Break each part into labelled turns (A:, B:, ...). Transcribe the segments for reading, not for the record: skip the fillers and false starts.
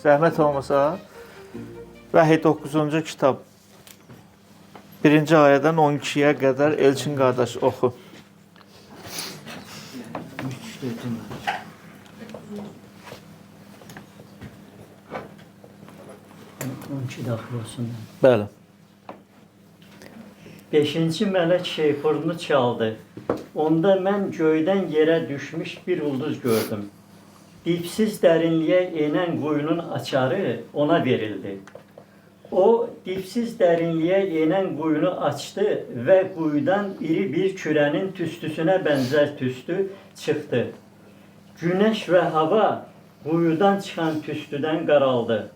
A: Zəhmət olmasa Vəhiy 9-cu kitab 1-ci ayədən 12-yə qədər Elçin qardaş oxu.
B: 3 dedim.
C: 12 daxil olsun.
A: Bəli.
C: Beşinci mələk şeypurunu çaldı. Onda mən göydən yerə düşmüş bir ulduz gördüm. Dipsiz dərinliyə enən quyunun açarı ona verildi. O dipsiz dərinliyə enən quyunu açdı və quyudan iri bir kürənin tüstüsünə bənzər tüstü çıxdı. Günəş və hava quyudan çıxan tüstüdən qaraldı.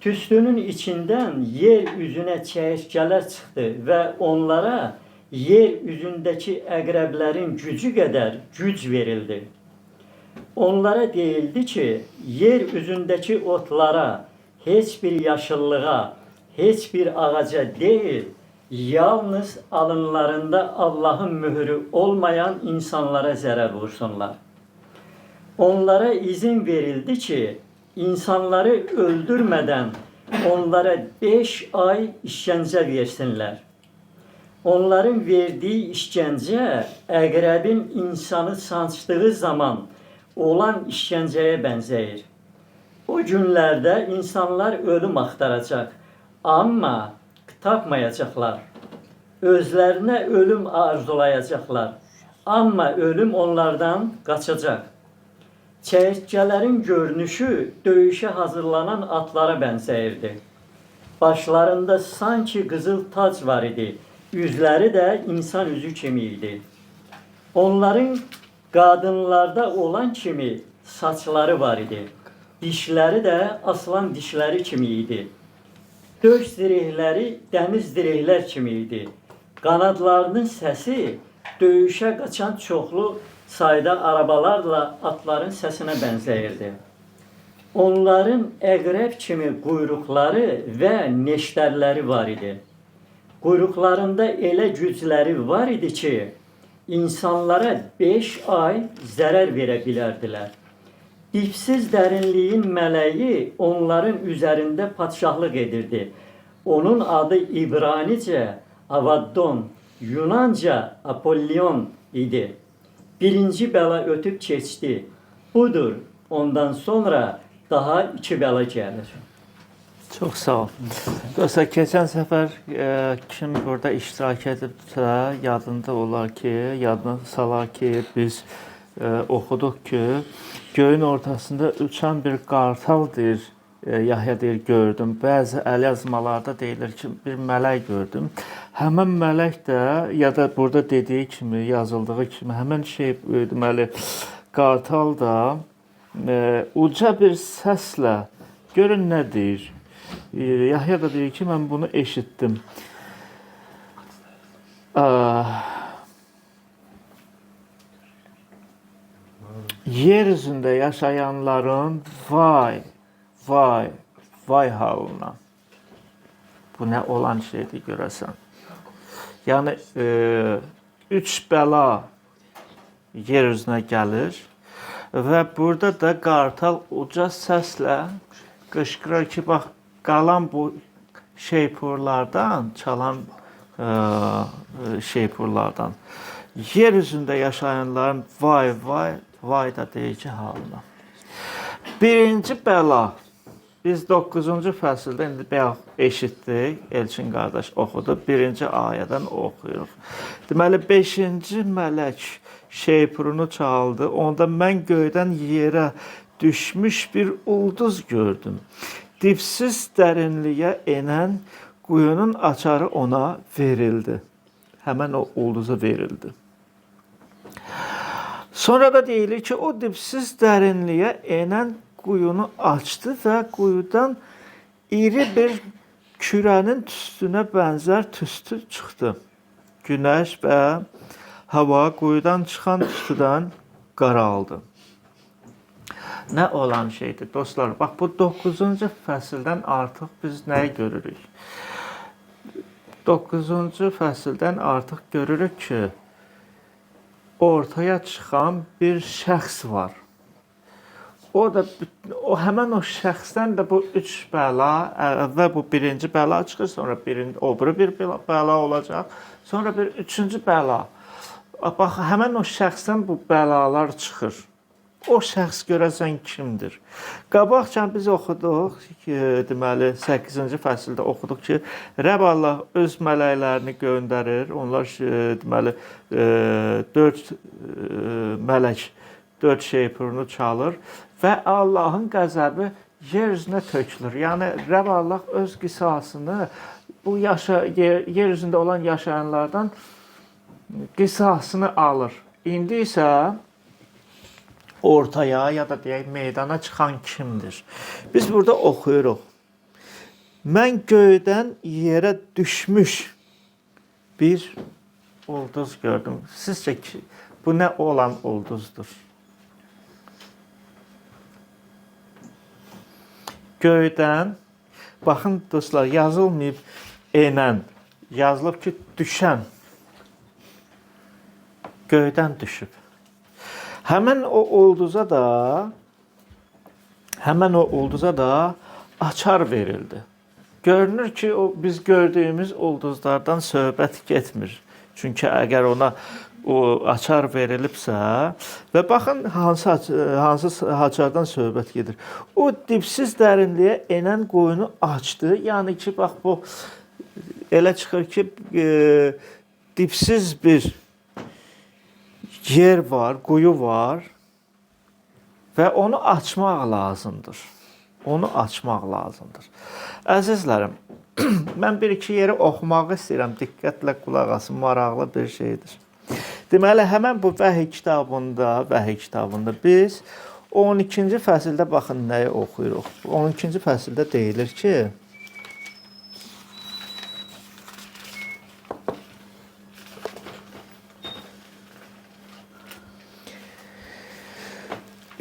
C: Tüstünün içindən yer üzünə çəyirtkələr çıxdı və onlara yer üzündəki əqrəblərin gücü qədər güc verildi. Onlara deyildi ki, yer üzündəki otlara, heç bir yaşıllığa, heç bir ağaca deyil, yalnız alınlarında Allahın mührü olmayan insanlara zərər vursunlar. Onlara izin verildi ki, insanları öldürmədən onlara 5 ay işgəncə versinlər. Onların verdiyi işgəncə əqrəbin insanı sancdığı zaman olan işgəncəyə bənzəyir. O günlərdə insanlar ölüm axtaracaq, amma tapmayacaqlar. Özlərinə ölüm arzulayacaqlar, amma ölüm onlardan qaçacaq. Çəyirtkələrin görünüşü döyüşə hazırlanan atlara bənzəyirdi. Başlarında sanki qızıl tac var idi. Üzləri də insan üzü kimi idi. Onların qadınlarda olan kimi saçları var idi. Dişləri də aslan dişləri kimi idi. Döş zirehləri dəniz zirehlər kimi idi. Qanadlarının səsi döyüşə qaçan çoxlu sayda arabalarla atların səsinə bənzəyirdi. Onların əqrəb kimi quyruqları və neştərləri var idi. Quyruqlarında elə gücləri var idi ki, insanlara 5 ay zərər verə bilərdilər. Dipsiz dərinliyin mələyi onların üzərində padşahlıq edirdi. Onun adı İbranicə Avaddon, Yunanca Apollyon idi. Birinci bəla ötüb keçdi. Budur, ondan sonra daha iki bəla gəlir.
A: Çox sağ ol. Dostlar, keçən səfər kim burada iştirak edibsə, yadında olar ki, yadına salar ki, biz oxuduq ki, göyün ortasında uçan bir qartal deyir, Yahya deyir, gördüm. Bəzi əlyazmalarda deyilir ki, bir mələk gördüm. Həmin mələk də ya da burada dediyi kimi, yazıldığı kimi həmin şey deməli qartal da uca bir səslə görün nə deyir. Yahya da deyir ki, mən bunu eşitdim. Yer üzündə yaşayanların vay, vay, vay halına. Bu nə olan şeydir görəsən. Yəni üç bəla yer üzünə gəlir və burada da qartal uca səslə qışqırır ki, bax qalan bu şeypurlardan, çalan şeypurlardan yer üzündə yaşayanların vay vay vay da deyir ki halına. Birinci bəla biz 9-cu fəsildə indi bayaq eşitdik, Elçin qardaş oxudu. 1-ci ayədən oxuyuruq. Deməli 5-ci mələk şeypurunu çaldı. Onda mən göydən yerə düşmüş bir ulduz gördüm. Dipsiz dərinliyə enən quyunun açarı ona verildi. Həmən o ulduza verildi. Sonra da deyilir ki, o dipsiz dərinliyə enən quyunu açdı və quyudan iri bir kürənin tüstünə bənzər tüstü çıxdı. Günəş və hava quyudan çıxan tüstüdən qaraldı. Nə olan şeydir dostlar? Bax bu 9-cu fəsildən artıq biz nəyi görürük? 9-cu fəsildən artıq görürük ki, ortaya çıxan bir şəxs var. O da o həmən o şəxsdən də bu üç bəla, əvvəl bu birinci bəla çıxır, sonra o biri bir bəla olacaq, sonra bir üçüncü bəla. Bax, həmən o şəxsdən bu bəlalar çıxır. O şəxs görəsən kimdir? Qabaqcan biz oxuduq ki, deməli 8-ci fəsildə oxuduq ki, Rəbb Allah öz mələklərini göndərir. Onlar deməli 4 mələk 4 şeypurunu çalır və Allahın qəzəbi yer üzünə tökülür. Yəni Rəbb Allah öz qisasını bu yer üzündə olan yaşayanlardan qisasını alır. İndi isə ortaya ya da deyək meydana çıxan kimdir? Biz burada oxuyuruq. Mən göydən yerə düşmüş bir ulduz gördüm. Sizcə ki, bu nə olan ulduzdur? Göydən, baxın dostlar, yazılmayıb enən, yazılıb ki, düşən. Göydən düşüb. Həmən o ulduza da açar verildi. Görünür ki, o biz gördüyümüz ulduzlardan söhbət getmir. Çünki əgər ona o açar verilibsə və baxın hansı açardan söhbət gedir. O dipsiz dərinliyə enən qoyunu açdı. Yəni ki, bax bu elə çıxır ki, dipsiz bir yer var, quyu var və onu açmaq lazımdır. Onu açmaq lazımdır. Əzizlərim, mən bir-iki yeri oxumaq istəyirəm. Diqqətlə qulaq asın, maraqlı bir şeydir. Deməli, həmən bu Vəhiy kitabında biz 12-ci fəsildə baxın nəyi oxuyuruq. 12-ci fəsildə deyilir ki,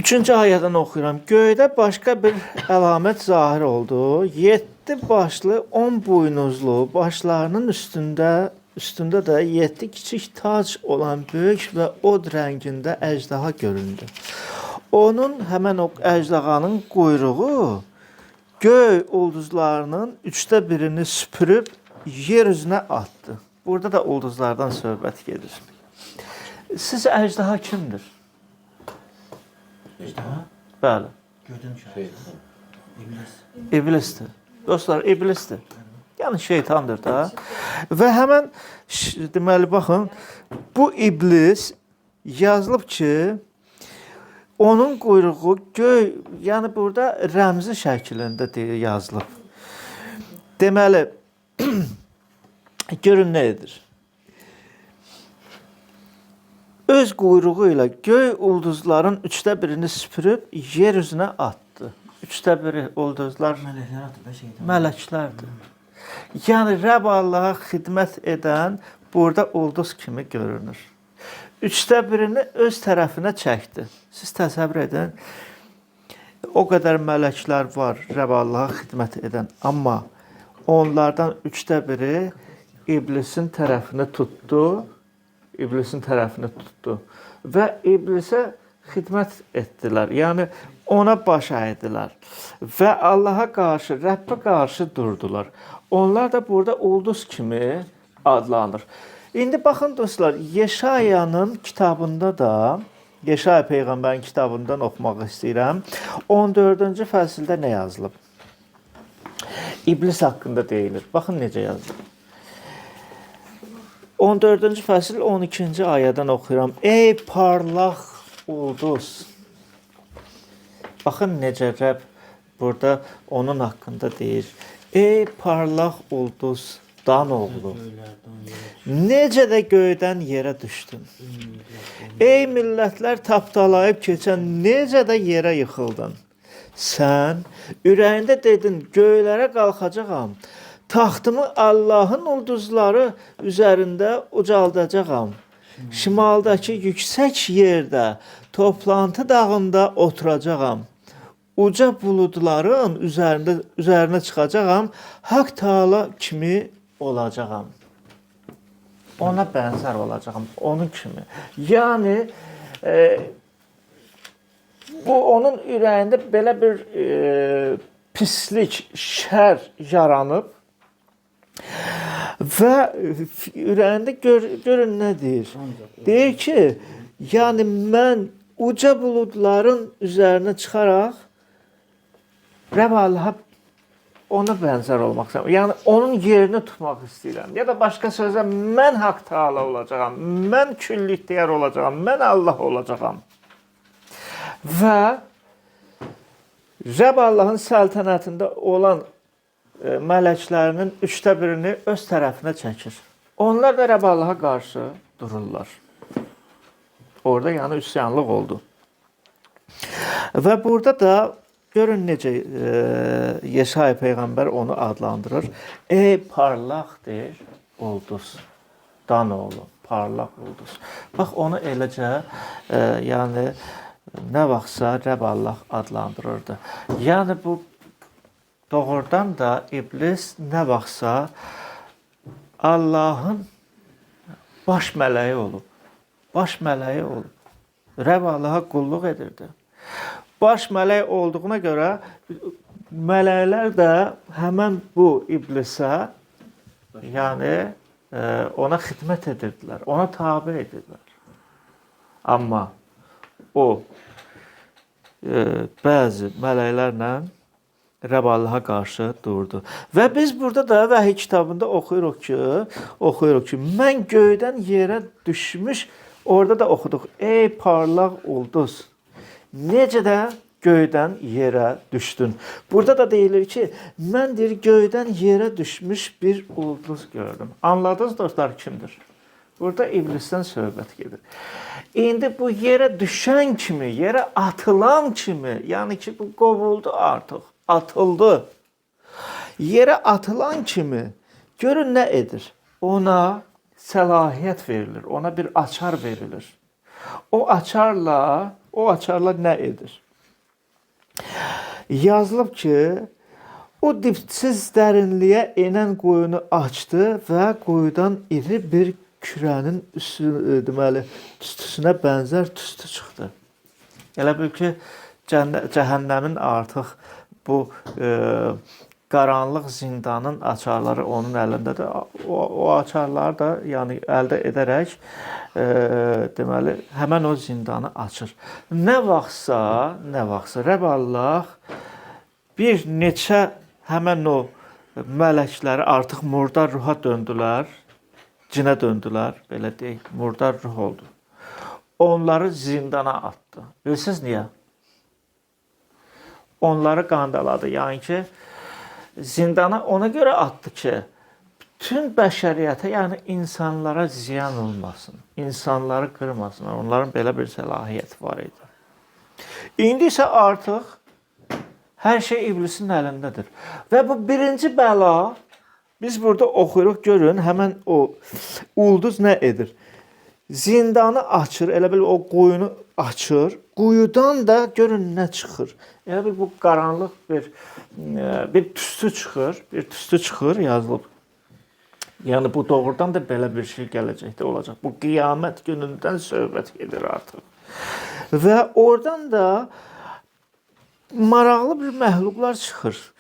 A: 3-cü ayədən oxuyuram. Göydə başqa bir əlamət zahir oldu. 7 başlı, 10 buynuzlu, başlarının üstündə də 7 kiçik tac olan böyük və od rəngində əjdaha göründü. Onun, həmən o əjdahanın quyruğu göy ulduzlarının 3də birini süpürüb yer üzünə atdı. Burada da ulduzlardan söhbət gedir. Sizcə əjdaha kimdir?
B: Əjdaha?
A: Bəli.
B: Göydən düşən. İblis.
A: İblisdir. Dostlar, iblisdir. Yəni şeytandır da. Və həmən deməli baxın, bu iblis yazılıb ki, onun quyruğu göy, yəni burada rəmzi şəklində yazılıb. Deməli, görün nə edir? Öz quyruğu ilə göy ulduzların 3də birini süpürüb yer üzünə atdı. 3də biri ulduzlar mələklərdir. Yəni Rəbb Allaha xidmət edən burada ulduz kimi görünür. 3də birini öz tərəfinə çəkdi. Siz təsəvvür edin, o qədər mələklər var Rəbb Allaha xidmət edən, amma onlardan 3də biri iblisin tərəfini tutdu. İblisin tərəfini tutdu və iblisə xidmət etdilər. Yəni ona baş əydilər və Allaha qarşı, Rəbbə qarşı durdular. Onlar da burada ulduz kimi adlanır. İndi baxın dostlar, Yeşayanın kitabında da, Yeşaya peyğəmbərin kitabından oxumaq istəyirəm. 14-cü fəsildə nə yazılıb? İblis haqqında deyilir. Baxın necə yazılıb. 14-cü fəsil 12-ci ayədən oxuyuram. Ey parlaq ulduz. Baxın necə Rəbb burada onun haqqında deyir. Ey parlaq ulduz, Dan oğlu. Necə də göydən yerə düşdün. Ey millətlər tapdalayıb keçən, necə də yerə yıxıldın. Sən ürəyində dedin, göylərə qalxacağam. Taxtımı Allahın ulduzları üzərində ucaldacağam. Şimaldakı yüksək yerdə, toplantı dağında oturacağam. Uca buludların üzərinə çıxacağam. Haqq Taala kimi olacağam. Ona bənzər olacağam, onun kimi. Yəni bu onun ürəyində belə bir pislik, şər yaranıb və ürəyində görün nə deyir. Deyir ki, yəni mən uca buludların üzərinə çıxaraq Rəbb Allaha ona bənzər olmaq istəyirəm. Yəni onun yerini tutmaq istəyirəm. Ya da başqa sözlə mən Haqq Taala olacağam. Mən küllü ixtiyar olacağam. Mən Allah olacağam. Və Rəbb Allahın səltənətində olan mələklərinin üçdə birini öz tərəfinə çəkir. Onlar da Rəbb Allaha qarşı dururlar. Orada yəni üsyanlıq oldu. Və burada da görün necə Yeşaya peyğəmbər onu adlandırır. Ey parlaq deyir, ulduz. Dan oğlu, parlaq ulduz. Bax onu eləcə yəni nə vaxtsa Rəbb Allah adlandırırdı. Yəni bu doğrudan da iblis nə vaxtsa Allahın baş mələyi olub. Baş mələyi olub. Rəbb Allaha qulluq edirdi. Baş mələk olduğuna görə mələklər də həmən bu iblisə, yəni ona xidmət edirdilər, ona tabe edirdilər. Amma o bəzi mələklərlə Rəbb Allaha qarşı durdu. Və biz burada da Vəhiy kitabında oxuyuruq ki, mən göydən yerə düşmüş, orada da oxuduq. Ey parlaq ulduz, necə də göydən yerə düşdün. Burada da deyilir ki, mən deyir göydən yerə düşmüş bir ulduz gördüm. Anladınız dostlar kimdir? Burada iblisdən söhbət gedir. İndi bu yerə düşən kimi, yerə atılan kimi, yəni ki bu qovuldu artıq, atıldı. Yerə atılan kimi görün nə edir? Ona səlahiyyət verilir, ona bir açar verilir. O açarla nə edir? Yazılıb ki, o dipsiz dərinliyə enən quyunu açdı və quyudan iri bir kürənin deməli, tüstüsünə bənzər tüstü çıxdı. Elə bil ki, cəhənnəmin artıq bu qaranlıq zindanın açarları onun əlindədir. O açarları da yəni əldə edərək deməli həmən o zindanı açır. Nə vaxtsa Rəbb Allah bir neçə həmən o mələkləri artıq murdar ruha döndülər, cinə döndülər, belə deyək, murdar ruh oldu. Onları zindana atdı. Bilirsiniz niyə? Onları qandaladı. Yəni ki, zindana ona görə atdı ki, bütün bəşəriyyətə, yəni insanlara ziyan olmasın, insanları qırmasınlar. Onların belə bir səlahiyyəti var idi. İndi isə artıq hər şey iblisin əlindədir. Və bu birinci bəla, biz burada oxuyuruq, görün, həmən o ulduz nə edir? Zindanı açır, elə bil o quyunu açır. Quyudan da görün nə çıxır. Elə bil bu qaranlıq bir tüstü çıxır, bir tüstü çıxır yazılıb. Yəni bu doğrudan da belə bir şey gələcəkdə olacaq. Bu qiyamət günündən söhbət gedir artıq. Və oradan da maraqlı bir məxluqlar çıxır.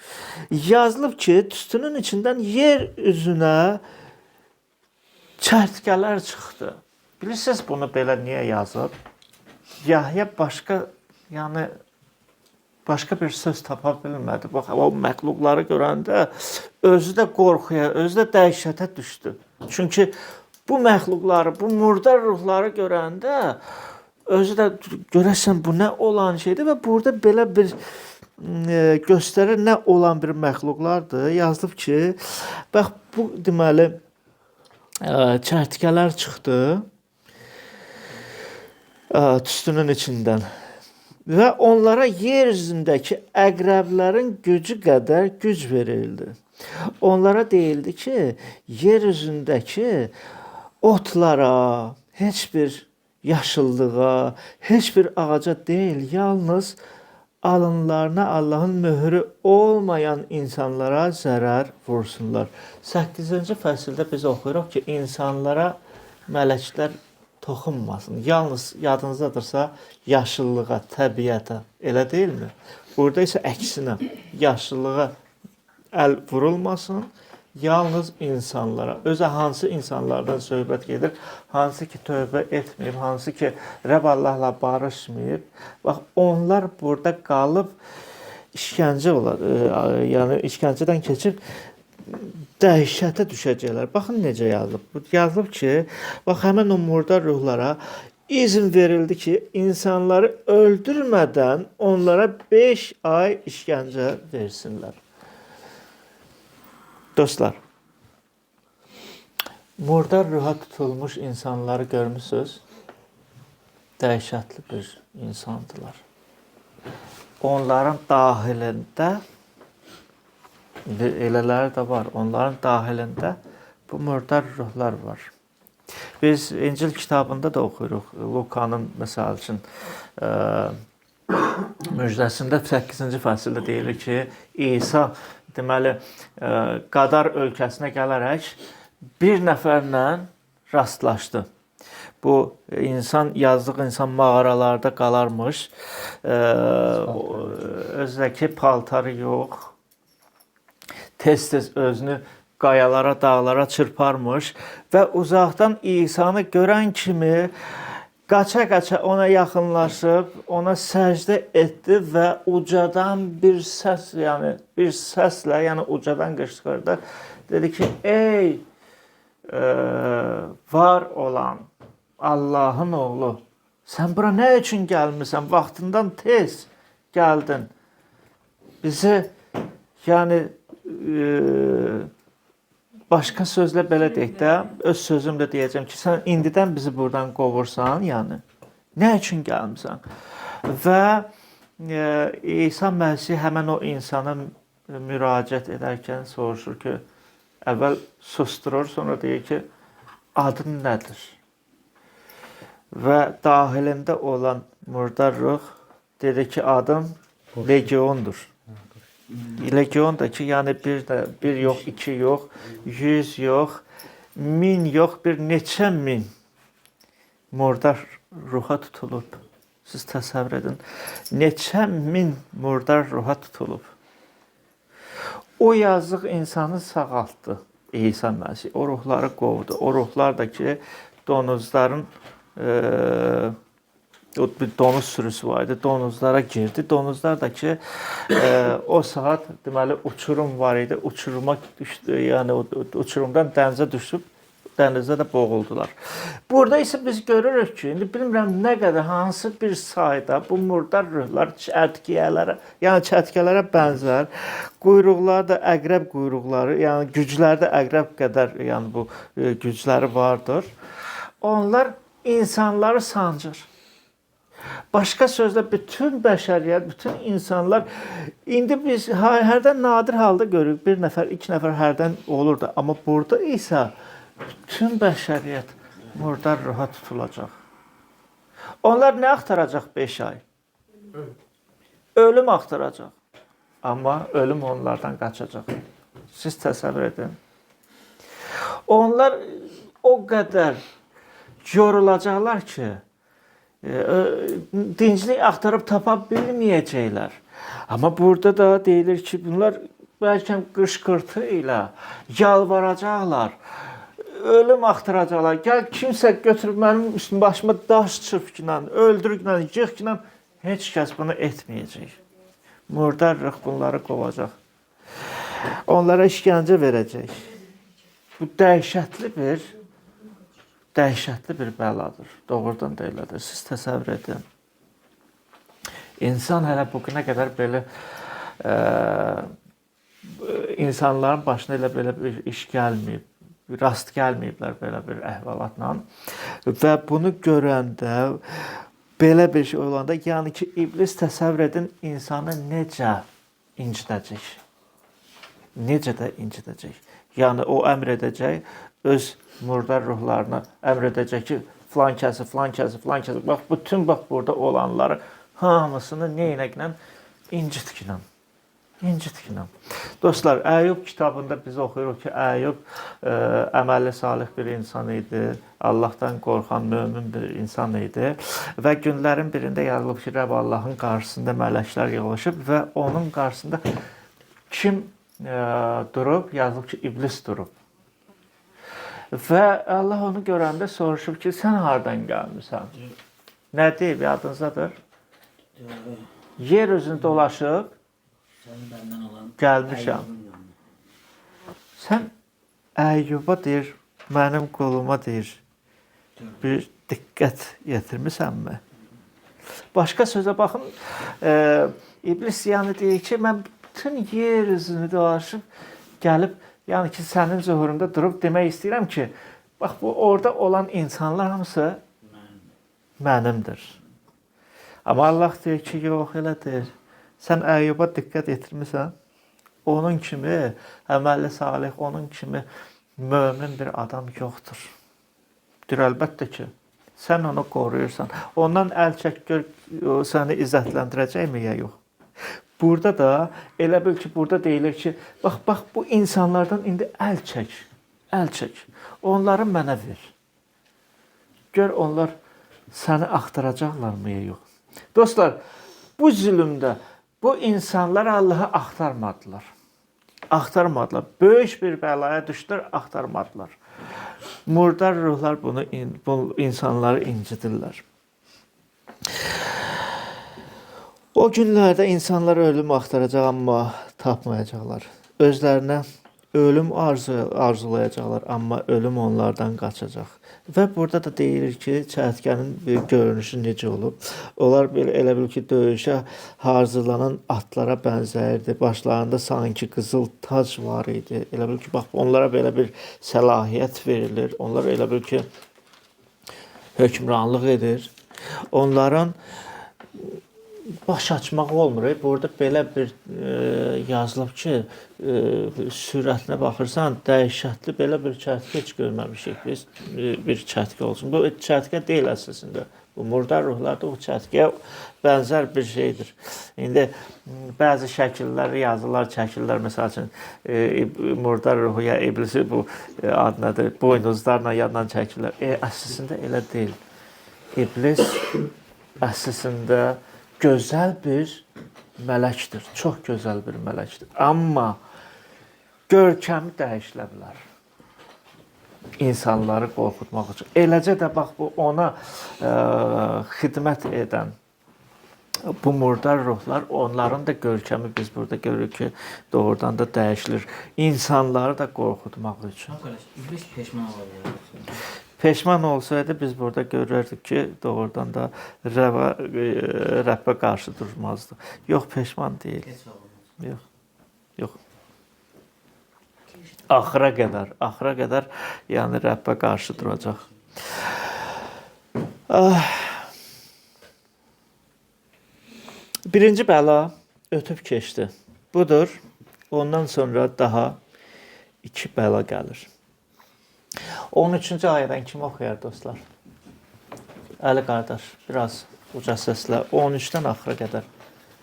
A: Yazılıb ki, tüstünün içindən yer üzünə çərtkələr çıxdı. Bilirsiniz bunu belə niyə yazıb? Yahya başqa bir söz tapa bilmədi. Bax, o məxluqları görəndə özü də qorxuya, özü də dəhşətə düşdü. Çünki bu məxluqları, bu murdar ruhları görəndə özü də görəsən bu nə olan şeydir və burada belə bir göstərir nə olan bir məxluqlardır. Yazılıb ki, bax bu deməli çərtkələr çıxdı tüstünün içindən və onlara yer üzündəki əqrəblərin gücü qədər güc verildi. Onlara deyildi ki, yer üzündəki otlara, heç bir yaşıllığa, heç bir ağaca deyil, yalnız alınlarına Allahın möhrü olmayan insanlara zərər vursunlar. 8-ci fəsildə biz oxuyuruq ki, insanlara mələklər toxunmasın. Yalnız yadınızdadırsa yaşıllığa, təbiətə, elə deyilmi? Burada isə əksinə, yaşıllığa əl vurulmasın, yalnız insanlara. Özə hansı insanlardan söhbət gedir? Hansı ki tövbə etməyib, hansı ki Rəbb Allahla barışmayıb. Bax onlar burada qalıb işgəncə olar, yəni işgəncədən keçib dəhşətə düşəcəklər. Baxın necə yazılıb. Yazılıb ki, bax həmin o murdar ruhlara izin verildi ki, insanları öldürmədən onlara 5 ay işgəncə versinlər. Dostlar, murdar ruha tutulmuş insanları görmüsünüz? Dəhşətli bir insandılar. Onların daxilində elələri də var. Onların daxilində bu murdar ruhlar var. Biz İncil kitabında da oxuyuruq. Lukanın məsəl üçün müjdəsində 8-ci fəsildə deyilir ki, İsa deməli Qadar ölkəsinə gələrək bir nəfərlə rastlaşdı. Bu insan, yazıq insan mağaralarda qalarmış. Özdəki paltarı yox. Tez-tez özünü qayalara, dağlara çırparmış və uzaqdan İsanı görən kimi qaça-qaça ona yaxınlaşıb, ona səcdə etdi və ucadan bir səs, yəni bir səslə, yəni ucadan qışqırdı. Dedi ki, ey var olan Allahın oğlu, sən bura nə üçün gəlmisən? Vaxtından tez gəldin. Bizi, yəni başqa sözlə belə deyək də, öz sözümlə deyəcəm ki, sən indidən bizi buradan qovursan, yəni nə üçün gəlmisən? Və İsa Məsih həmən o insana müraciət edərkən soruşur ki, əvvəl susturur, sonra deyir ki, adın nədir? Və daxilində olan murdar ruh dedi ki, adım Legiondur. Legion da ki, yəni bir yox, iki yox, 100 yox, 1000 yox, bir neçə min murdar ruha tutulub. Siz təsəvvür edin. Neçə min murdar ruha tutulub. O yazıq insanı sağaltdı İsa Məsih. O ruhları qovdu. O ruhlar da ki, donuzların o bir donuz sürüsü var idi. Donuzlara girdi. Donuzlar da ki, o saat deməli uçurum var idi. Uçuruma düşdü. Yəni uçurumdan dənizə düşüb dənizdə də boğuldular. Burada isə biz görürük ki, indi bilmirəm nə qədər hansı bir sayda bu murdar ruhlar çərtkiyələrə, yəni çərtkələrə bənzər, quyruqları da əqrəb quyruqları, yəni gücləri də əqrəb qədər, yəni bu gücləri vardır. Onlar insanları sancır. Başqa sözlə bütün bəşəriyyət, bütün insanlar indi biz hərdən nadir halda görürük. Bir nəfər, iki nəfər hərdən olurdu. Amma burada isə bütün bəşəriyyət murdar ruha tutulacaq. Onlar nə axtaracaq 5 ay? Ölüm axtaracaq. Amma ölüm onlardan qaçacaq. Siz təsəvvür edin. Onlar o qədər yorulacaqlar ki, dinclik axtarıb tapa bilməyəcəklər. Amma burada da deyilir ki, bunlar bəlkə qışqırtı ilə yalvaracaqlar, ölüm axtaracaqlar. Gəl kimsə götürüb mənim üstüm başıma daş çırpqla, öldürüklə, yıxqla, heç kəs bunu etməyəcək. Murdar ruh bunları qovacaq. Onlara işgəncə verəcək. Bu dəhşətli bir bəladır. Doğrudan da elədir. Siz təsəvvür edin. İnsan hələ bu günə qədər belə insanların başına elə belə bir iş gəlməyib, rast gəlməyiblər belə bir əhvalatla. Və bunu görəndə, belə bir şey olanda, yəni ki, iblis təsəvvür edin, insanı necə incidəcək? Necə də incidəcək? Yəni o əmr edəcək, öz murdar ruhlarına əmr edəcək ki, filan kəsi, filan kəsi, filan kəsi, bax, bütün bax burada olanları hamısını neynəklə İncitkinə. İncitkinə. Dostlar, Əyyub kitabında biz oxuyuruq ki, Əyyub əməlli salih bir insan idi, Allahdan qorxan mömin bir insan idi və günlərin birində yazılıb ki, Rəbb Allahın qarşısında mələklər yığılışıb və onun qarşısında kim durub? Yazılıb ki, iblis durub. Və Allah onu görəndə soruşub ki, sən hardan gəlmisən? Nə deyib, yadınızdadır? Yer üzünü dolaşıb gəlmişəm. Sən Əyyuba deyir, mənim qoluma deyir, bir diqqət yetirmisənmi? Başqa sözə baxın, iblis yəni deyir ki, mən bütün yer üzünü dolaşıb gəlib, yəni ki, sənin zühurunda durub demək istəyirəm ki, bax bu orada olan insanlar hamısı mənimdir. Amma Allah deyir ki, yox, elə deyir. Sən Əyyuba diqqət yetirmisən? Onun kimi əməlli salih, onun kimi mömin bir adam yoxdur. Deyir, əlbəttə ki, sən onu qoruyursan. Ondan əl çək, gör, o səni izzətləndirəcəkmi ya yox? Burada da elə bil ki, burada deyilir ki, bax, bax, bu insanlardan indi əl çək, əl çək. Onları mənə ver. Gör, onlar səni axtaracaqlarmı ya yox? Dostlar, bu zülmdə bu insanlar Allahı axtarmadılar. Axtarmadılar. Böyük bir bəlaya düşdülər, axtarmadılar. Murdar ruhlar bu insanları incidirlər. O günlərdə insanlar ölüm axtaracaq, amma tapmayacaqlar. Özlərinə ölüm arzulayacaqlar, amma ölüm onlardan qaçacaq. Və burada da deyilir ki, çərtkənin bir görünüşü necə olub? Onlar belə elə bil ki, döyüşə hazırlanan atlara bənzəyirdi. Başlarında sanki qızıl tac var idi. Elə bil ki, bax, onlara belə bir səlahiyyət verilir. Onlar elə bil ki, hökmranlıq edir. Onların baş açmaq olmur. Burada belə bir yazılıb ki, sürətinə baxırsan, dəhşətli belə bir çərtkə heç görməmişik biz, bir çərtkə olsun. Bu çərtkə deyil əsasında. Bu murdar ruhlarda o çərtkəyə bənzər bir şeydir. İndi bəzi şəkillər yazırlar, çəkirlər. Məsəl üçün, murdar ruhu ya iblisi bu ad nədir, boynuzlarla yadla çəkirlər. Əslində elə deyil. İblis əslində gözəl bir mələkdir. Çox gözəl bir mələkdir. Amma görkəmi dəyişilə bilər. İnsanları qorxutmaq üçün. Eləcə də bax bu ona xidmət edən bu murdar ruhlar, onların da görkəmi biz burada görürük ki, doğrudan da dəyişilir. İnsanları da qorxutmaq üçün.
B: İblis peşman ola bilər.
A: Peşman olsaydı biz burada görərdik ki, doğrudan da Rəbbə qarşı durmazdı. Yox, peşman deyil. Yox, yox. Axıra qədər, axıra qədər yəni Rəbbə qarşı duracaq. Birinci bəla ötüb keçdi. Budur. Ondan sonra daha iki bəla gəlir. 13-cü ayədən kim oxuyar dostlar? Əli qardaş, biraz uca səslə. 13-dən axıra qədər.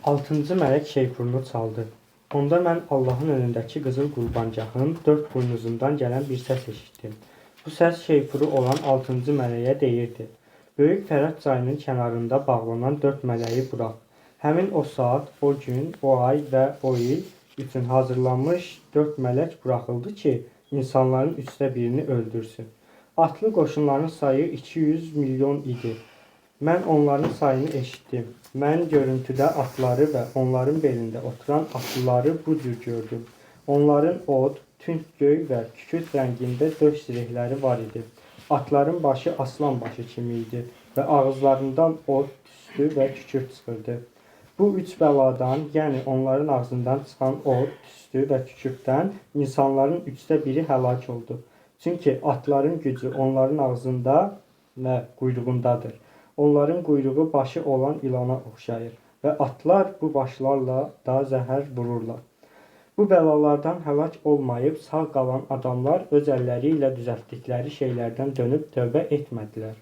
D: 6-cı mələk şeypurunu çaldı. Onda mən Allahın önündəki qızıl qurbangahın 4 buynuzundan gələn bir səs eşitdim. Bu səs şeypuru olan 6-cı mələyə deyirdi: Böyük Fərat çayının kənarında bağlanan 4 mələyi burax. Həmin o saat, o gün, o ay və o il üçün hazırlanmış 4 mələk buraxıldı ki, insanların 1/3-ini öldürsün. Atlı qoşunların sayı 200 milyon idi. Mən onların sayını eşitdim. Mən görüntüdə atları və onların belində oturan atlıları bu cür gördüm. Onların od, tünd göy və kükürt rəngində döş zirehləri var idi. Atların başı aslan başı kimi idi və ağızlarından od, tüstü və kükürt çıxırdı. Bu üç bəladan, yəni onların ağzından çıxan od, tüstü və kükürddən insanların 1/3-i həlak oldu. Çünki atların gücü onların ağzında və quyruğundadır. Onların quyruğu başı olan ilana oxşayır və atlar bu başlarla da zəhər vururlar. Bu bəlalardan həlak olmayıb sağ qalan adamlar öz əlləri ilə düzəltdikləri şeylərdən dönüb tövbə etmədilər.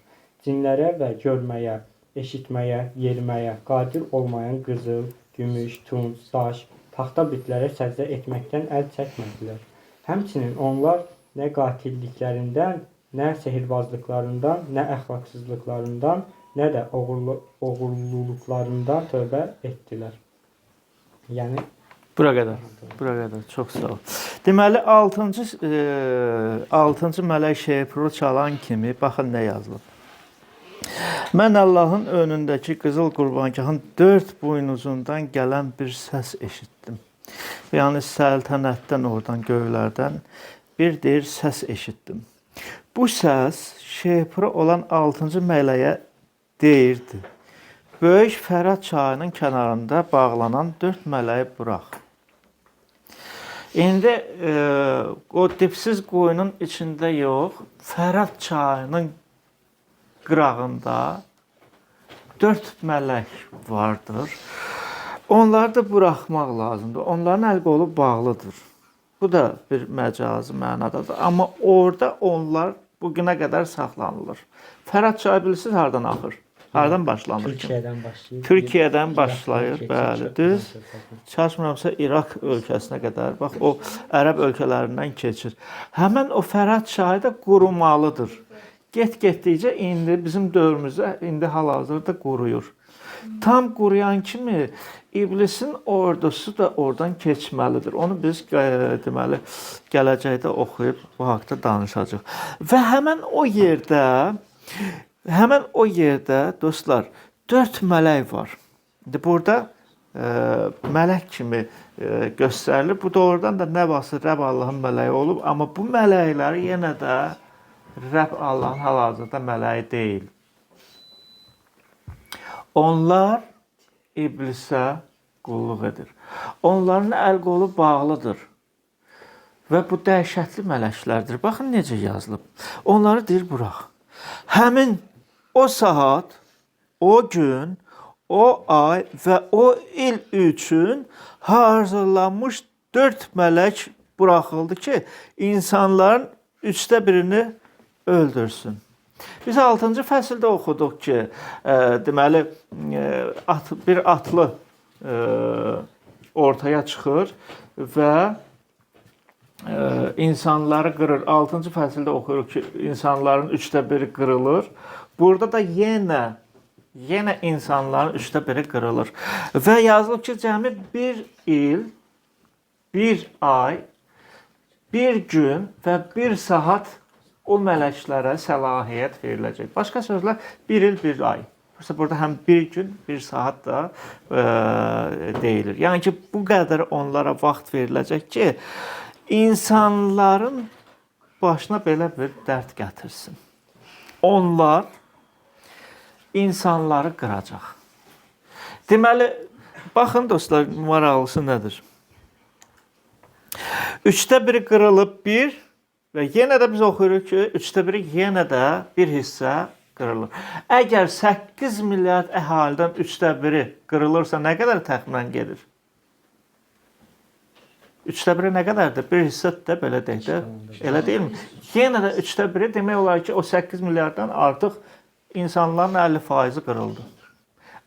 D: Cinlərə və görməyə, eşitməyə, yeriməyə qadir olmayan qızıl, gümüş, tunc, daş, taxta bütlərə səcdə etməkdən əl çəkmədilər. Həmçinin onlar nə qatilliklərindən, nə sehirbazlıqlarından, nə əxlaqsızlıqlarından, nə də oğurluluqlarından tövbə etdilər. Yəni
A: Bura qədər. Bura qədər. Çox sağ ol. Deməli 6-cı mələk şeypuru çalan kimi baxın nə yazılıb. Mən Allahın önündəki qızıl qurbangahın dörd buynuzundan gələn bir səs eşitdim. Yəni səltənətdən, oradan göylərdən bir deyir səs eşitdim. Bu səs şeypuru olan 6-cı mələyə deyirdi: Böyük Fərat çayının kənarında bağlanan 4 mələyi burax. İndi o dipsiz quyunun içində yox, Fərat çayının qırağında 4 mələk vardır. Onları da buraxmaq lazımdır. Onların əl qolu bağlıdır. Bu da bir məcazi mənadadır. Amma orada onlar bu günə qədər saxlanılır. Fərat çayı bilirsiniz hardan axır? Hardan başlanır?
D: Türkiyədən başlayır.
A: Türkiyədən başlayır, bəli, düz. Çaşmıramsa İraq ölkəsinə qədər, bax o ərəb ölkələrindən keçir. Həmən o Fərat çayı da qurumalıdır. Get-getdikcə indi bizim dövrümüzdə indi hal-hazırda quruyur. Tam quruyan kimi iblisin ordusu da oradan keçməlidir. Onu biz deməli gələcəkdə oxuyub bu haqda danışacağıq. Və həmən o yerdə dostlar 4 mələk var. İndi burada mələk kimi göstərilir. Bu doğrudan da nə vaxtsa Rəbb Allahın mələyi olub, amma bu mələklər yenə də Rəbb Allahın hal-hazırda mələyi deyil. Onlar iblisə qulluq edir. Onların əl qolu bağlıdır. Və bu dəhşətli mələklərdir. Baxın necə yazılıb. Onları deyir burax. Həmin o saat, o gün, o ay və o il üçün hazırlanmış 4 mələk buraxıldı ki, insanların 1/3-ini öldürsün. Biz 6-cı fəsildə oxuduq ki, deməli bir atlı ortaya çıxır və insanları qırır. 6-cı fəsildə oxuyuruq ki, insanların 1/3-i qırılır. Burada da yenə insanların 1/3-i qırılır. Və yazılıb ki, cəmi 1 il, 1 ay, 1 gün və 1 saat o mələklərə səlahiyyət veriləcək. Başqa sözlə, 1 il, 1 ay. Burada həm 1 gün, 1 saat da deyilir. Yəni ki, bu qədər onlara vaxt veriləcək ki, insanların başına belə bir dərd gətirsin. Onlar insanları qıracaq. Deməli, baxın dostlar, maraqlısı nədir? 1/3 qırılıb 1 və yenə də biz oxuyuruq ki, 1/3 yenə də bir hissə qırılır. Əgər 8 milyard əhalidən 1/3 qırılırsa, nə qədər təxminən gedir? 1/3 nə qədərdir? Bir hissə də belə deyək də, elə deyilmi? Yenə də 1/3 demək olar ki, o 8 milyarddan artıq insanların 50% qırıldı.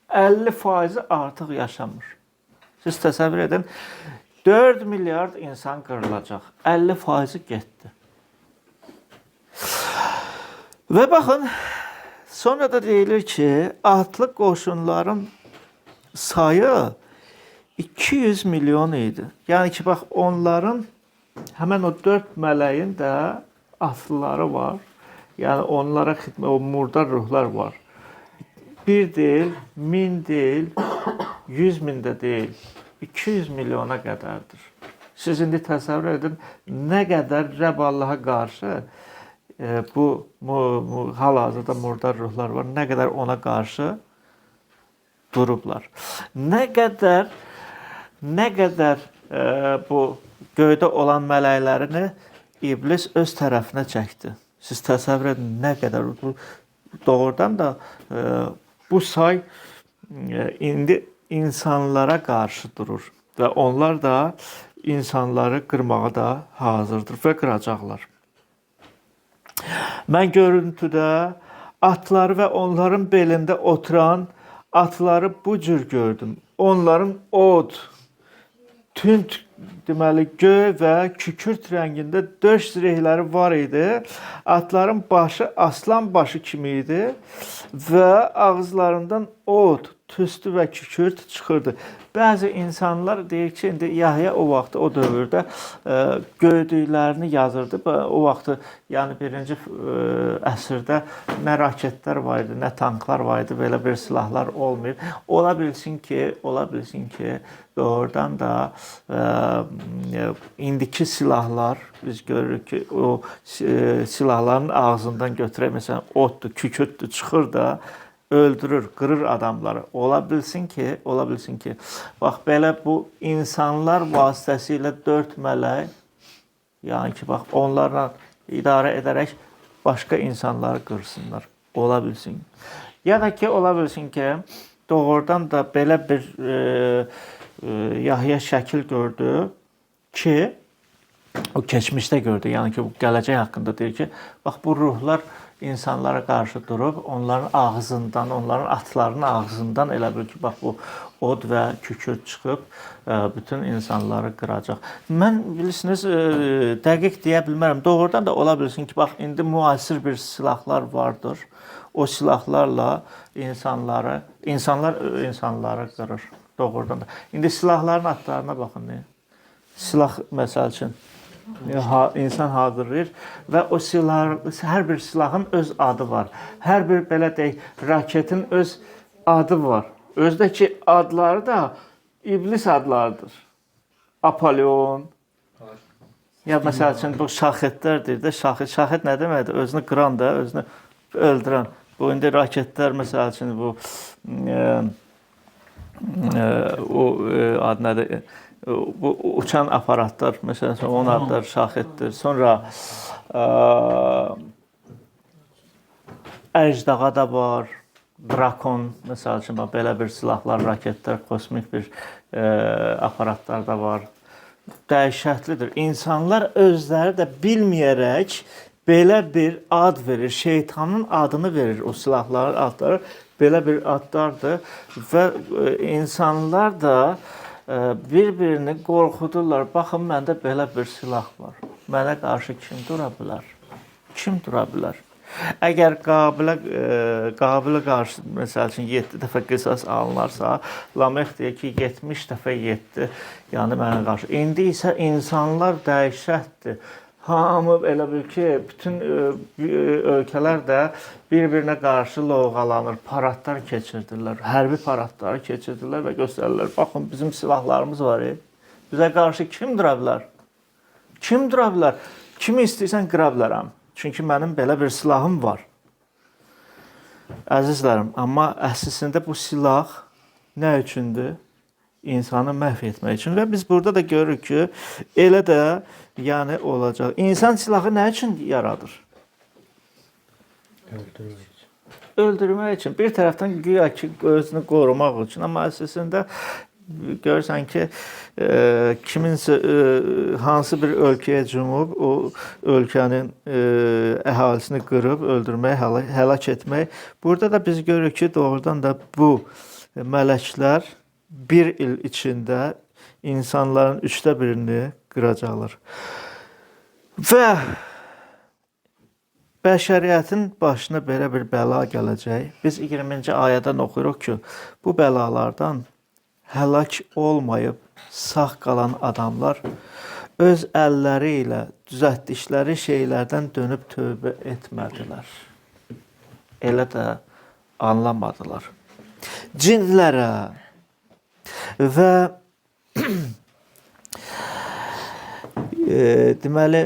A: 50% artıq yaşamır. Siz təsəvvür edin, 4 milyard insan qırılacaq. 50% getdi. Və baxın, sonra da deyilir ki, atlı qoşunların sayı 200 milyon idi. Yəni ki, bax, onların həmən o 4 mələyin də atlıları var. Yəni onlara xidmət, o murdar ruhlar var. 1 deyil, 1000 deyil, 100 min də deyil, 200 milyona qədərdir. Siz indi təsəvvür edin, nə qədər Rəbb Allaha qarşı bu hal-hazırda murdar ruhlar var, nə qədər ona qarşı durublar. Nə qədər bu göydə olan mələklərini iblis öz tərəfinə çəkdi. Siz təsəvvür edin, nə qədər bu doğrudan da bu say indi insanlara qarşı durur və onlar da insanları qırmağa da hazırdır və qıracaqlar. Mən görüntüdə Atları və onların belində oturan atları bu cür gördüm. Onların od, tünd, deməli göy və kükürt rəngində döş zirehləri var idi. Atların başı aslan başı kimi idi və ağızlarından od, tüstü və kükürt çıxırdı. Bəzi insanlar deyir ki, indi Yahya o vaxt, o dövrdə gördüklərini yazırdı. O vaxtı, yəni birinci əsrdə nə raketlər var idi, nə tanklar var idi, belə bir silahlar olmayıb. Ola bilsin ki, doğrudan da indiki silahlar, biz görürük ki, o silahların ağzından götürək, məsələn, oddur, kükürtdür, çıxır da, öldürür, qırır adamları. Ola bilsin ki, bax belə bu insanlar vasitəsilə 4 mələk, yəni ki, bax onlarla idarə edərək başqa insanları qırsınlar. Ola bilsin. Ya da ki, ola bilsin ki, doğrudan da belə bir Yahya şəkil gördü ki, o keçmişdə gördü, yəni ki, bu gələcək haqqında deyir ki, bax bu ruhlar insanlara qarşı durub, onların ağzından, onların atlarının ağzından elə bil ki, bax bu od və kükürt çıxıb bütün insanları qıracaq. Mən bilirsiniz, dəqiq deyə bilmərəm. Doğrudan da ola bilsin ki, bax indi müasir bir silahlar vardır. O silahlarla insanlar insanları qırır. Doğrudan da. İndi silahların adlarına baxın. Silah məsəl üçün insan hazırlayır və o silah, hər bir silahın öz adı var. Hər bir, belə deyək, raketin öz adı var. Özdəki adları da iblis adlarıdır. Apollon. Ya məsəl üçün bu şahidlər deyir də, şahid. Şahid nə deməkdir? Özünü qıran da, özünü öldürən. Bu indi raketlər məsəl üçün bu o ad nədir? Bu uçan aparatlar, məsələn, onun adları şahiddir. Sonra əjdaha da var, drakon, məsəl üçün, belə bir silahlar, raketlər, kosmik bir aparatlar da var. Dəhşətlidir. İnsanlar özləri də bilməyərək belə bir ad verir, şeytanın adını verir o silahların adları, belə bir adlardır və insanlar da bir-birini qorxudurlar. Baxın, məndə belə bir silah var. Mənə qarşı kim dura bilər? Kim dura bilər? Əgər Qabilə qarşı, məsəl üçün, 7 dəfə qisas alınarsa, Lamex deyir ki, 70 dəfə 7, yəni mənə qarşı. İndi isə insanlar dəhşətdir. Hamı elə bil ki, bütün ölkələr də bir-birinə qarşı lovğalanır, paradlar keçirdirlər, hərbi paradları keçirdirlər və göstərirlər. Baxın, bizim silahlarımız var. Bizə qarşı kim dura bilər? Kim dura bilər? Kimi istəyirsən qıra bilərəm. Çünki mənim belə bir silahım var. Əzizlərim, amma əslində bu silah nə üçündür? İnsanı məhv etmək üçün. Və biz burada da görürük ki, elə də yəni olacaq. İnsan silahı nə üçün yaradır?
D: Öldürmək üçün.
A: Öldürmək üçün. Bir tərəfdən güya ki, özünü qorumaq üçün, amma əslində görürsən ki, kiminsə hansı bir ölkəyə cumub, o ölkənin əhalisini qırıb, öldürmək, həlak etmək. Burada da biz görürük ki, doğrudan da bu mələklər bir il içində insanların 1/3-ini qıracaqlar. Və bəşəriyyətin başına belə bir bəla gələcək. Biz 20-ci ayədən oxuyuruq ki, bu bəlalardan həlak olmayıb sağ qalan adamlar öz əlləri ilə düzəltdikləri şeylərdən dönüb tövbə etmədilər. Elə də anlamadılar. Cinlərə və deməli,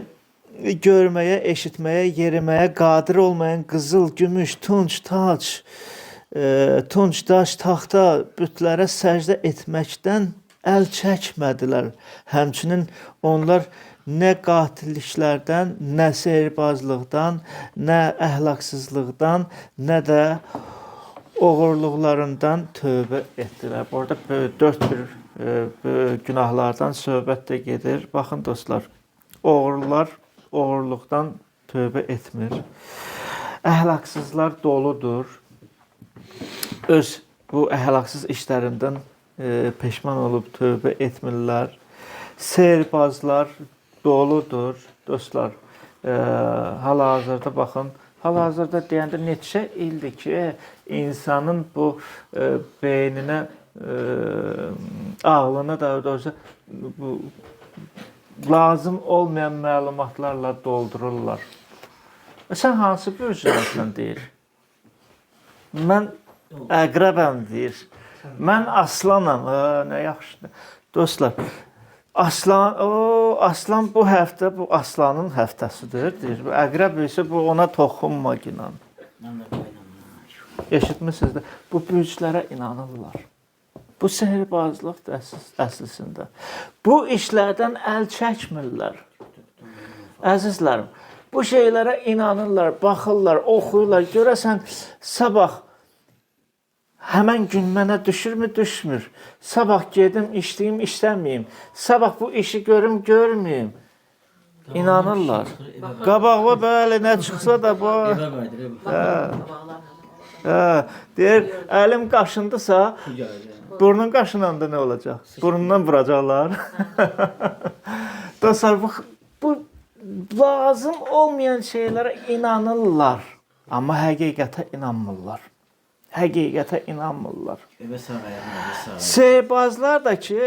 A: görməyə, eşitməyə, yeriməyə qadir olmayan qızıl, gümüş, tunc, tac, tunc, daş, taxta bütlərə səcdə etməkdən əl çəkmədilər. Həmçinin onlar nə qatilliklərdən, nə sehirbazlıqdan, nə əhlaqsızlıqdan, nə də oğurluqlarından tövbə etdilər. Burada 4 bir günahlardan söhbət də gedir. Baxın dostlar, oğurlular oğurluqdan tövbə etmir. Əhlaqsızlar doludur. Öz bu əhlaqsız işlərindən peşman olub tövbə etmirlər. Sehrbazlar doludur, dostlar. Hal-hazırda baxın, hal-hazırda deyəndə neçə ildir ki, insanın bu beyninə, ağlına daha doğrusu bu lazım olmayan məlumatlarla doldururlar. Sən hansı bürclərsən deyir. Mən əqrəbəm deyir. Mən aslanam. Ha, nə yaxşıdır. Dostlar, aslan, o aslan bu həftə bu aslanın həftəsidir deyir. Bu əqrəb isə bu ona toxunma inan.
B: Mən də qaynam.
A: Eşitmisiniz də. Bu bürclərə inanırlar. Bu sehirbazlıqdır əslində. Bu işlərdən əl çəkmirlər. Əzizlərim, bu şeylərə inanırlar, baxırlar, oxuyurlar. Görəsən sabah həmən gün mənə düşürmü, düşmür. Sabah gedim, işləyim, işləməyim. Sabah bu işi görüm, görməyim. İnanırlar. Qabağıma bəli nə çıxsa da bu.
B: Evə qayıdır, evə.
A: Hə, deyir, əlim qaşındısa, burnun qaşınanda nə olacaq? Burnundan vuracaqlar. Dostlar, bu lazım olmayan şeylərə inanırlar. Amma həqiqətə inanmırlar. Həqiqətə inanmırlar.
B: Evə sağ ayağına, evə sağ.
A: Sehirbazlar da ki,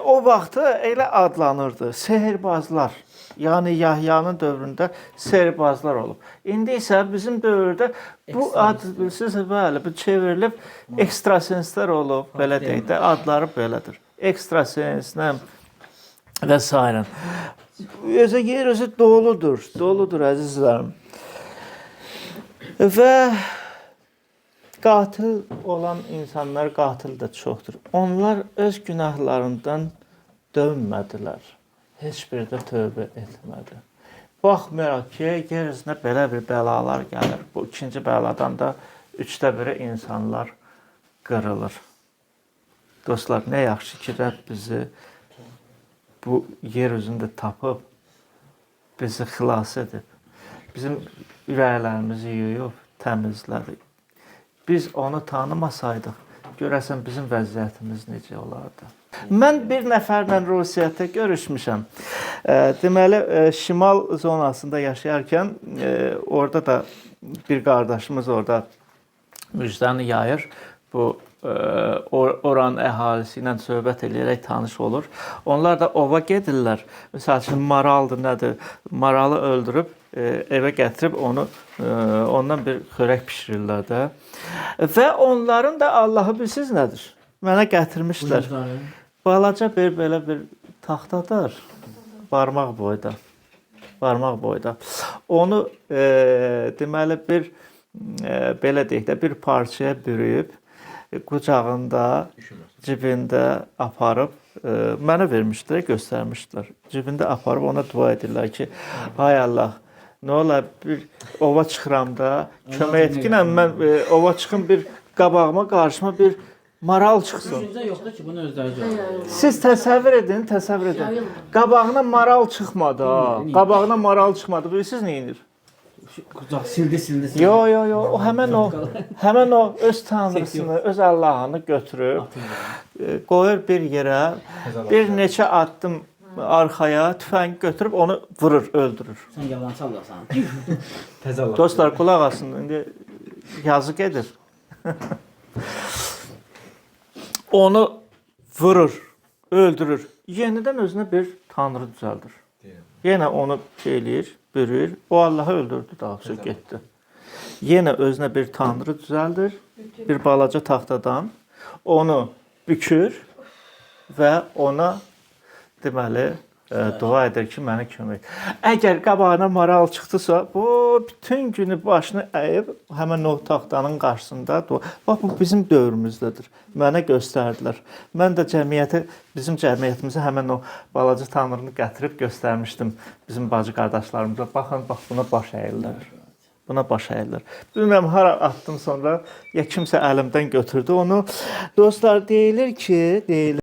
A: o vaxtı elə adlanırdı. Sehirbazlar. Yəni Yahyanın dövründə sehirbazlar olub. İndi isə bizim dövrdə bu ad bilirsiniz, bəli, bu çevrilib ekstrasenslər olub, belə deyək də, adları belədir. Ekstrasens, nə və sairə. Özü yer özü doludur, doludur əzizlərim. Və qatil olan insanlar qatil də çoxdur. Onlar öz günahlarından dönmədilər. Heç biri də tövbə etmədi. Baxmayaraq ki, yer üzünə belə bir bəlalar gəlir. Bu ikinci bəladan da üçdə biri insanlar qırılır. Dostlar, nə yaxşı ki, Rəbb bizi bu yer üzündə tapıb, bizi xilas edib, bizim ürəklərimizi yuyub, təmizlədi. Biz onu tanımasaydıq, görəsən bizim vəziyyətimiz necə olardı? Mən bir nəfərlə Rusiyada görüşmüşəm. Deməli, şimal zonasında yaşayarkən orada da bir qardaşımız orada müjdəni yayır. Bu oranın əhalisi ilə söhbət eləyərək tanış olur. Onlar da ova gedirlər. Məsəl üçün maraldır, nədir? Maralı öldürüb evə gətirib onu ondan bir xörək bişirirlər də. Və onların da Allahı bilsiz nədir? Mənə gətirmişlər. Balaca bir belə bir taxtadır. Barmaq boyda. Barmaq boyda. Onu deməli bir belə deyək də bir parçaya bürüyüb qucağında, cibində aparıb mənə vermişdilər, göstərmişdilər. Cibində aparıb ona dua edirlər ki, ay Allah, nə olar bir ova çıxıram da, kömək et ki, mən ova çıxım bir qabağıma, qarşıma bir maral çıxsın.
B: Düşüncə yoxdur ki, bunu özləri görür.
A: Siz təsəvvür edin, təsəvvür edin. Qabağına maral çıxmadı ha. Qabağına maral çıxmadı. Bilirsiniz nə edir?
B: Qucaq sildi, sildi, sildi.
A: Yo, yo, yo. O həmən o öz tanrısını, öz Allahını götürüb qoyur bir yerə, bir neçə addım arxaya tüfəng götürüb onu vurur, öldürür.
B: Sən yalançı Allahsan.
E: Təzə Allah.
A: Dostlar, qulaq asın. İndi yazı gedir. Onu vurur, öldürür. Yenidən özünə bir tanrı düzəldir. Yenə onu şey eləyir, bürüyür. O Allahı öldürdü, daha sonra getdi. Yenə özünə bir tanrı düzəldir, bir balaca taxtadan. Onu bükür və ona deməli dua edir ki, mənə kömək et. Əgər qabağına maral çıxdısa, bu bütün günü başını əyib həmin o taxtanın qarşısında dua. Bax bu bizim dövrümüzdədir. Mənə göstərdilər. Mən də cəmiyyətə, bizim cəmiyyətimizə həmin o balaca tanrını gətirib göstərmişdim bizim bacı qardaşlarımıza. Baxın, bax buna baş əyirlər. Buna baş əyirlər. Bilmirəm hara atdım sonra, ya kimsə əlimdən götürdü onu. Dostlar, deyilir ki, deyilir